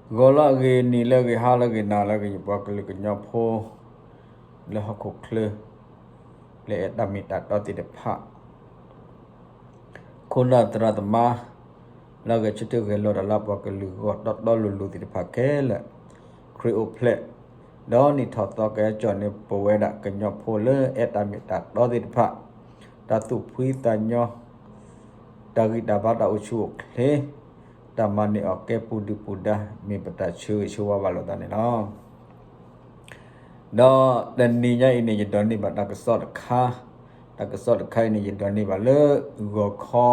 ဂီၤလၢအဂ့ၤ နံၤလၢအဂ့ၤ ဟါလၢအဂ့ၤ နၤလၢအဂ့ၤ ယပှၤကလုာ်ကညီဖိ လၢဟီၣ်ခိၣ်ချၢ လၢအဲၣ်တၢ်မ့ၢ်တၢ်တီသ့ၣ်တဖၣ် ခိၣ်နၢ်သရၣ်သမါ လၢအဂဲၤဆၢထၢၣ်ဂဲၤလိာ်တၢ်လၢပှၤကလုာ်ဂီၢ်တီတီလိၤလိၤသ့ၣ်တဖၣ်ခဲလၢာ် ခရံာ်အိၣ်ဖျဲၣ် ဒီးနံၣ်ထီၣ်သီကဟဲကၠီၣ်န့ၢ်ပဝဲဒၣ်ကညီဖိလၢအဲၣ်တၢ်မ့ၢ်တၢ်တီသ့ၣ်တဖၣ် တၢ်သူၣ်ဖှံသးညီ တၢ်ဂံၢ်တၢ်ဘါတၢ်အိၣ်ဆူၣ်အိၣ်ချ့ တၢ်မၤန့ၢ်အီၣ်ကဲပူၤဒုၣ်ပူၤဒါ မ့ၢ်ပတၢ်ဆၢဂ့ၤဆၢဝါဘၣ်လိာ်သးန့ၣ်လီၤ. ဒီးတနံၤညါအံၤန့ၣ် ယဒိးန့ၢ်ဘၣ်တၢ်ကစီၣ်တခါ, တၢ်ကစီၣ်တခါအံၤန့ၣ် ယဒိးန့ၢ်ဘၣ်လၢ ဂီၤခီ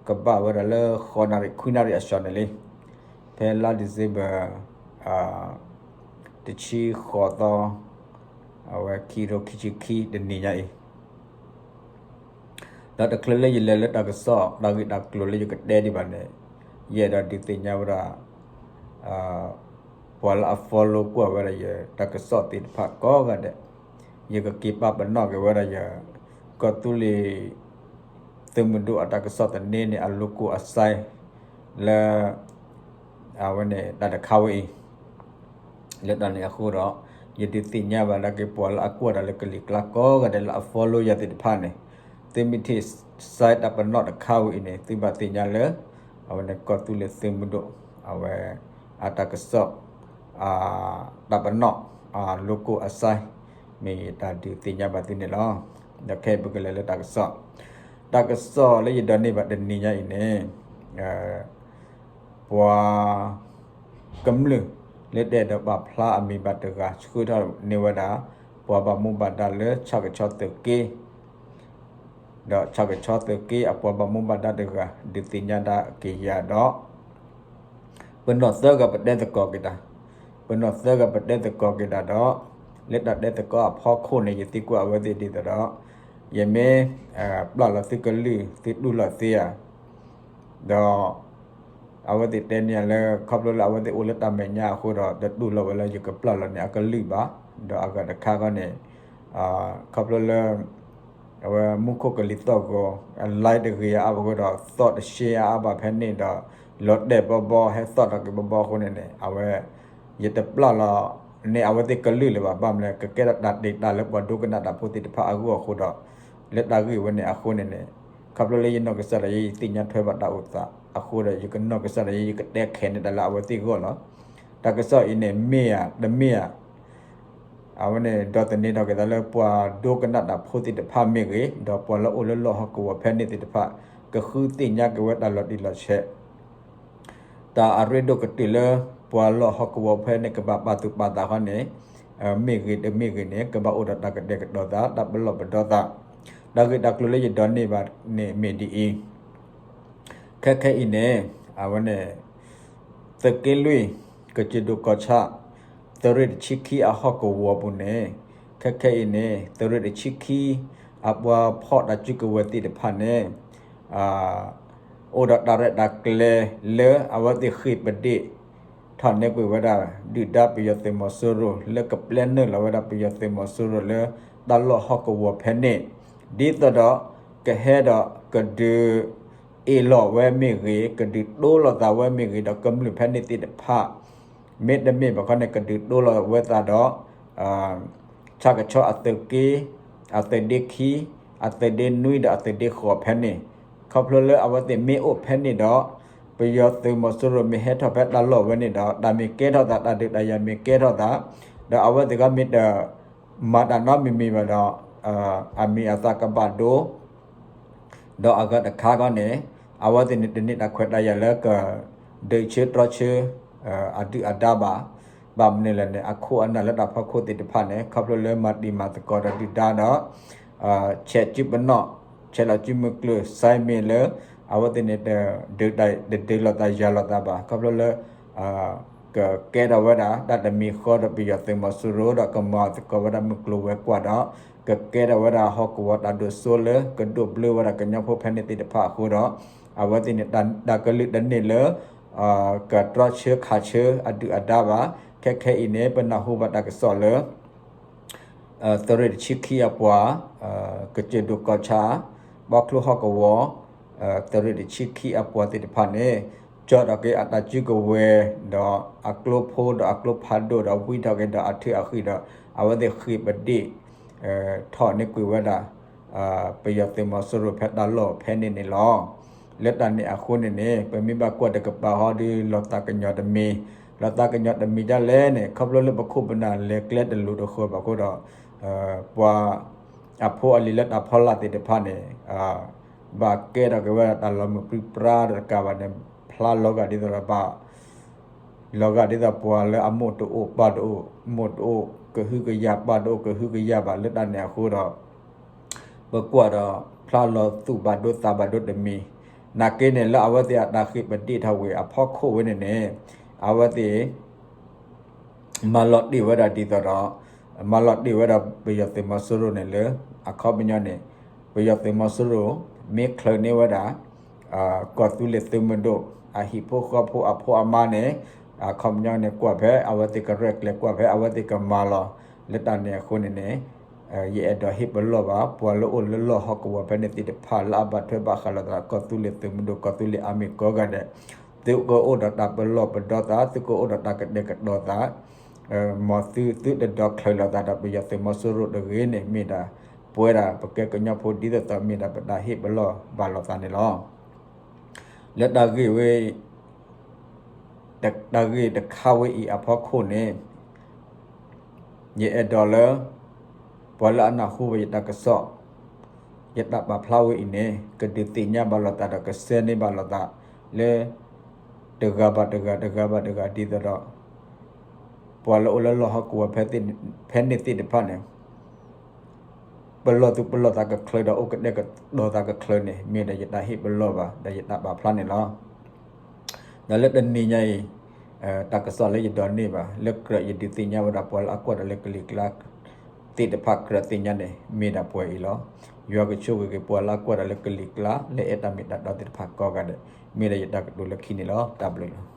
ကဘၣ်ဝဲဒၣ်လၢ ဃိးနၣ်ရံၣ် ခွံနၣ်ရံၣ်အစှၤန့ၣ်လံ, ဖဲလါ December တဆံဃိးသီ အဝဲခံကထိခံဆံခံ တနံၤညါအံၤ ဒီးတချုးလၢယလဲၤလၢတၢ်ကစီၣ် တၢ်ဂ့ၢ်တၢ်ကျိၤလၢယကတဲဒံးဘၣ်န့ၣ် ယအဲၣ်ဒိးဒုးသ့ၣ်ညါဝဲဒၣ် ပှၤလၢအ follow ကွၢ်ဝဲဒၣ်ယတၢ်ကစီၣ်သ့ၣ်တဖၣ်ကိးဂၤဒဲး, ယကက့ၤပာ်ပနီၣ်က့ၤဝဲဒၣ်ယ ကီၢ်သူလ့ၤ သုးမုၢ်ဒိၣ်အတၢ်ကစီၣ်သန့န့ၣ် အ logo အ sign လၢ အဝဲန့ၣ်တၢ်တခါဝဲအံၤ လၢတၢ်န့ၣ်အဃိဒီး ယဒုးသ့ၣ်ညါဘၣ်လၢက့ၤပှၤလၢအကွၢ်တၢ်လၢကလံၤကျါကိးဂၤဒဲးလၢအ follow ယၤသ့ၣ်တဖၣ်န့ၣ်, သုမ့ၢ်ထံၣ် sign တၢ်ပနီၣ်တခါဝဲအံၤန့ၣ် သုဘၣ်သ့ၣ်ညါလၢ အဝဲန့ၣ်ကီၢ်သူလ့ၤသုးမုၢ်ဒိၣ် အဝဲ အတၢ်ကစီၣ် တၢ်ပနီၣ် logo အ sign မ့ၢ်တၢ်ဒုးသ့ၣ်ညါဘၣ်သုန့ၣ်လီၤ. ဒီးခဲအံၤပကလဲၤလၢတၢ်ကစီၣ်, တၢ်ကစီၣ်လၢယဒိးန့ၢ်ဘၣ်တနံၤညါအံၤန့ၣ် ပှၤ ကမျၢၢ် လၢတအဲၣ်ဒိးပာ်ဖျါအမံၤဘၣ်တဂၤ ဆှၢထီၣ်န့ၢ်ဝဲဒၣ် ပှၤဘၣ်မူဘၣ်ဒါလၢဆၣ်ကဆီသုးက့ ဒီးဆၣ်ကဆီသုးက့အပှၤဘၣ်မူဘၣ်ဒါတဂၤ ဒုးသ့ၣ်ညါဒၣ်က့ၤယၤဒီး ပနီၢ်သၢဂၤပတဲသကိးက့ၤတၢ်, ပနီၢ်သၢဂၤပတဲသကိးက့ၤတၢ်ဒီး လၢတၢ်တဲသကိးအဖီခိၣ်န့ၣ် ယသံကွၢ်အဝဲသ့ၣ်ဒ်သိးဒီး ယမ့ၢ် ပျၢ်လီၤသုကလုၢ် သုတူၢ်လိာ်သ့ဧါ ဒီး အဝဲသ့ၣ်တဲန့ၢ်ယၤလၢ ခီဖျိလၢအဝဲသ့ၣ်အိၣ်လၢတၢ်မဲာ်ညါအဃိဒီး တတူၢ်လိာ်ဝဲလၢယကပျၢ်လီၤန့ၢ်အကလုၢ်ဘၣ်, ဒီးအဂၤတခါခီန့ၣ် ခီဖျိလၢ အဝဲမူခိၣ်ကလံၤသီၣ်ဂီၤ အ line တဂ့ၤအါဘၣ်အဃိဒီး သီၣ်တရှဲအါအါဘၣ်ဖဲန့ၣ်ဒီး လီၤတဲာ်ဘီဘီ ဟဲသီၣ်ထီၣ်က့ၤဘီဘီအဃိန့ၣ်န့ၣ် အဝဲ ယတပျၢ်လီၤန့ၢ်အဝဲသ့ၣ်ကလုၢ်လၢၤဘၣ်, ဘၣ်မနုၤလဲၣ် ကကဲထီၣ်တၢ်တ့ၢ်တၢ်လၢပှၤဒိကနၣ်တၢ်ဖိသ့ၣ်တဖၣ်အဂီၢ်အဃိဒီး လၢတၢ်ဂ့ၢ်ဝဲန့ၣ်အဃိန့ၣ်န့ၣ် ခီဖျိလၢယနီၢ်ကစၢ်ဒၣ်ယဲ ယသ့ၣ်ညါထွဲဘၣ်တၢ်အိၣ်သးအဃိဒီး ယကနီၢ်ကစၢ်ဒၣ်ယဲ ယကတဲခဲးန့ၢ်တၢ်လၢအဝဲသ့ၣ်ဂီၢ်လီၤ. တၢ်ကစီၣ်အံၤန့ၣ် မ့ၢ်ဧါ တမ့ၢ်ဧါ အဝဲန့ၣ် ဒိးသန့ၤထီၣ်က့ၤသးလၢပှၤဒိကနၣ်တၢ်ဖိသ့ၣ်တဖၣ်မ့ၢ်ဂ့ၤ, ဒီးပှၤလၢအိၣ်လၢလီၢ်ဟီၣ်ကဝီၤဖဲန့ၣ်သ့ၣ်တဖၣ် ကဃုသ့ၣ်ညါက့ၤဝဲတၢ်လီၤတံၢ်လီၤဆဲး တၢ်အရ့ဒိၣ်ကတၢၢ်လၢ ပှၤလီၢ်ဟီၣ်ကဝီၤဖဲန့ၣ် ကဘၣ်ပာ်သူၣ်ပာ်သးခီန့ၣ် မ့ၢ်ဂ့ၤတမ့ၢ်ဂ့ၤန့ၣ် ကဘၣ်အိၣ်ဒီးတၢ်ကတဲာ်ကတီၤသး တၢ်ပလီၢ်ပဒီသး တၢ်ဂ့ၢ်တၢ်ကျိၤလၢယဒိးန့ၢ်ဘၣ်န့ၣ်မ့ၢ်ဒ်အံၤ ခဲခဲအံၤန့ၣ် အဝဲန့ၣ် သုးက့လွံၢ် ကစၢၢ်ဒိၣ်ကီၢ်ဆၣ် သုးရ့ၣ်တဆံခံအဟီၣ်ကဝီၤပူၤန့ၣ် ခဲခဲအံၤန့ၣ် သုးရ့ၣ်တဆံခံ အပှၤဖီၣ်တၢ်စုကဝဲၤသ့ၣ်တဖၣ်န့ၣ် အိၣ်ဒီးတၢ်ရဲၣ်တၢ်ကျဲၤလၢအဝဲသ့ၣ်ဃ့ၢ်ပဒ့ၣ် ထီၣ်န့ၢ်ကွံာ်ဝဲဒၣ် ဒုၣ်ဒါပယီၤသုးမီၤစိရိၤ လၢကပျဲနုာ်လီၤဝဲဒၣ်ပယီၤသုးမီၤစိရိၤလၢ တၢ်လီၢ်ဟီၣ်ကဝီၤဖဲန့ၣ် ဒ်သိးဒီး ကဟဲဒီးကဒုး အ့ၣ်လိာ်ဝဲမ့ၢ်ဂ့ၤ ကဒုးတိလိာ်သးဝဲမ့ၢ်ဂ့ၤ ဒီးကမျၢၢ်ဖဲန့ၣ်သ့ၣ်တဖၣ် မ့တမ့ၢ်ဘၣ်ခီန့ၣ် ကဒုးတိလိာ်ဝဲသးဒီး ဆၣ်ကဆီအသုးက့ အသုးဒ့ခံ အသုးဒ့နွံဒီးအသုးဒ့ဃိးဖဲန့ၣ် ခီဖျိလၢအဝဲသ့ၣ်မ့ၢ်အိၣ်ဖဲန့ၣ်ဒီး ပယီၤသုးမီၤစိရိၤမ့ၢ်ဟဲထီၣ်ဖဲတၢ်လီၢ်ဝဲန့ၣ်ဒီး တၢ်မ့ၢ်ကဲထီၣ်သး တၢ်ဒုးတၢ်ယၤမ့ၢ်ကဲထီၣ်သး ဒီးအဝဲသ့ၣ်ဂီၢ်မ့ၢ်တ မၤတၢ်နီတမံၤမံၤဘၣ်ဒီး အမံၤအသၣ်ကဘၣ်ဒိ ဒီးအဂၤတခါခီန့ၣ် အဝဲသ့ၣ်န့ၣ်တန့ၢ်တၢ်ခွဲးတၢ်ယာ်လၢက ဒုးဆၢတြီဆၢ အဒုၣ်အဒါဘၣ်. ဘၣ်မနုၤလဲၣ်န့ၣ် အခိၣ်အနၢ်လၢတၢ်ဖီခိၣ်သ့ၣ်တဖၣ်န့ၣ် ခီဖျိလၢမၤတံၤမၤသကိးဒီးဒုၣ်ဒါဒီး ဆဲးစုပနီၣ် ဆဲးလီၤစုမုၢ်ကျၢၢ် စဲမ့ၢ်လၢ အဝဲသ့ၣ်န့ၣ် တဒုးလိာ်သးယၤလိာ်သးဘၣ် ခီဖျိလၢ ကကဲထီၣ်ဝဲဒၣ် တၢ်တမံၤဃီဒီးပယီၤသုးမီၤစိရိၤဒီးကမၤသကိးဝဲဒၣ်မုၢ်ကျိၤဝဲၤကွာ်ဒီး ကကဲထီၣ်ဝဲဒၣ်ဟီၣ်ကဝီၤတၢ်ဒိၣ်စိလၢ ကဒိၣ်ဘျၢဝဲဒၣ်ကညီဖိဖဲန့ၣ်သ့ၣ်တဖၣ်အဃိဒီး အဝဲသ့ၣ်န့ၣ် တၢ်ကလုၢ်တန့ၢ်လၢ ကတြီဆၢခးဆၢအဒုၣ်အဒါဘၣ်. ခဲခဲအံၤန့ၣ် ပနၢ်ဟူဘၣ်တၢ်ကစီၣ်လၢ သုးရ့ၣ်တဆံခံအပှၤ ကစၢၢ်ဒိၣ်ကီၢ်ဆၣ် ဘီချိၣ်ဟီၣ်ကဝီၤ သုးရ့ၣ်တဆံခံအပှၤသ့ၣ်တဖၣ်န့ၣ် ကၠီၣ်ထီၣ်က့ၤအတၢ်စုကဝဲၤ ဒီးအကျိဖိဒီးအကျိဖးဒိၣ်ဒီးဝံထီၣ်က့ၤဒီးအထုးအဃံဒီး အဝဲသ့ၣ်ဃ့ၢ်ပဒ့ၣ် ထီၣ်န့ၢ်ကွံာ်ဝဲဒၣ် ပယီၤသုးမီၤစိရိၤဖဲတၢ်လီၢ်ဖဲန့ၣ်န့ၣ်လီၤ. လၢတၢ်န့ၣ်အဃိန့ၣ်န့ၣ် ပမ့ၢ်ဘၣ်ကွၢ်တကပၤဟီဒီး လီၤသးကညီၤတမံၤ, လီၤသးကညီၤတမံၤဒ်လဲၣ်န့ၣ် ခီဖျိလၢပခိၣ်ပနၢ်လဲၤကျဲတလိၤတဃၢၤဘၣ်အဃိဒီး ပှၤ အဖိအလံၤလၢတၢ်ဖီလာ်သ့ၣ်တဖၣ်န့ၣ် ဘၣ်ကဲထီၣ်က့ၤဝဲဒၣ်တၢ်လီၤမုၢ်ပြံပြါဒီးတကးဘၣ်န့ၣ် ဖျါလီၤဂာ်ဒ်သိးဒီးဘၣ် လီၤဂာ်ဒ်သိးပှၤလၢအမိၢ်တအိၣ်ပၢ်တအိၣ် မိၢ်တအိၣ်ကဟုကယာ်ပၢ်တအိၣ်ကဟုကယာ်ဘၣ်လၢတၢ်န့ၣ်အဃိဒီး ပကွၢ်ဒီးဖျါလီၤသူၣ်ဘၣ်ဒိသးဘၣ်ဒိတမံၤ, နာ်က့န့ၣ်လၢအဝဲသ့ၣ်အတၢ်ဃ့ၢ်ပဒ့ၣ်ထီၣ်ဝံၤအဖီခိၣ်ဝဲန့ၣ်န့ၣ် အဝဲသ့ၣ် မၤလီၤတ့ၢ်ဝဲဒၣ်ဒ်သိးဒီး မၤလီၤတ့ၢ်ဝဲဒၣ်ပယီၤသုးမီၤစိရိၤန့ၣ်လၢ အခီပညီန့ၣ် ပယီၤသုးမီၤစိရိၤ မ့ၢ်ချုးန့ၢ်ဝဲဒၣ် ကီၢ်သူလ့ၤသုးမုၢ်ဒိၣ် အဟံၣ်ဖိဃီဖိအဖိအမါန့ၣ် အခီပညီန့ၣ် ကွၢ်ဖဲအဝဲသ့ၣ်ကရဲၣ်ကျဲၤ ကွၢ်ဖဲအဝဲသ့ၣ်ကမၤလီၤ လၢတၢ်န့ၣ်အဃိန့ၣ်န့ၣ် ယအဲၣ်ဒိးဟ့ၣ်ပလီၢ်ဘၣ် ပှၤလၢအိၣ်လၢလီၢ်ဟီၣ်ကဝီၤဖဲန့ၣ်သ့ၣ်တဖၣ် လၢအဘၣ်ထွဲဘၣ်ဃးလိာ်သး ကီၢ်သူလ့ၤသုးမုၢ်ဒိၣ် ကီၢ်သူလ့ၤအမံၤကိးဂၤဒဲး သုကအိၣ်ဒီးတၢ်ပလီၢ်ပဒီသး သုကအိၣ်ဒီးတၢ်ကတဲာ်ကတီၤသး မ်သုသုတဒိးချုးလိာ်သးဒီးပယီၤသုးမီၤစိရိၤတဂ့ၤန့ၣ် မ့ၢ်ဒၣ်ပဝဲဒၣ်ပကဲကညီဖိဒ်သိးသိး မ့ၢ်ဒၣ်ပတၢ်ဟ့ၣ်ပလီၢ်ဘၣ်လိာ်သးန့ၣ်လီၤ. လၢတၢ်ဂ့ၢ်ဝဲ တၢ်ဂ့ၢ်တခါဝဲအံၤအဖီခိၣ်န့ၣ် ယအဲၣ်ဒိးလၢ ပှၤလၢအနၢ်ဟူဝဲယတၢ်ကစီၣ် ယတၢ်ပာ်ဖျါဝဲအံၤန့ၣ် ကဒုးသ့ၣ်ညါဘၣ်လိာ်သးဒီးကစဲန့ၢ်ဘၣ်လိာ်သး လၢ တဂၤဘၣ်တဂၤ တဂၤဘၣ်တဂၤဒ်သိးဒီး ပှၤလၢအိၣ်လၢလီၢ်ဟီၣ်ကဝီၤဖဲန့ၣ်သ့ၣ်တဖၣ်န့ၣ် ပလီၢ်သူၣ်ပလီၢ်သးကချုးဒီးအိၣ်ကတဲာ်ကတီၤသးကချုးန့ၣ် မ့ၢ်ဒၣ်ယတၢ်ဟ့ၣ်ပလီၢ်ဘၣ် ဒီးယတၢ်ပာ်ဖျါန့ၣ်လီၤ. ဒီးလၢတနံၤညါအံၤ တၢ်ကစီၣ်လၢယဒိးန့ၢ်ဘၣ် လၢကြၢးယဒုးသ့ၣ်ညါဝဲဒၣ်ပှၤလၢအကွၢ်တၢ်လၢကလံၤကျါ သ့ၣ်တဖၣ်ကြၢးသ့ၣ်ညါန့ၣ် မ့ၢ်ဒၣ်ပှဲၤအံၤလီၤ. ယွၤကဆိၣ်ဂ့ၤက့ၤပှၤလၢအကွၢ်တၢ်လၢကလံၤကျါ လၢအဲၣ်တၢ်မ့ၢ်တၢ်တီသ့ၣ်တဖၣ်ကိးဂၤဒဲး မ့ၢ်ဒၣ်ယတၢ်ကတိၤလၢခံန့ၣ်လီၤ. တၢ်ဘျုးလီၤ.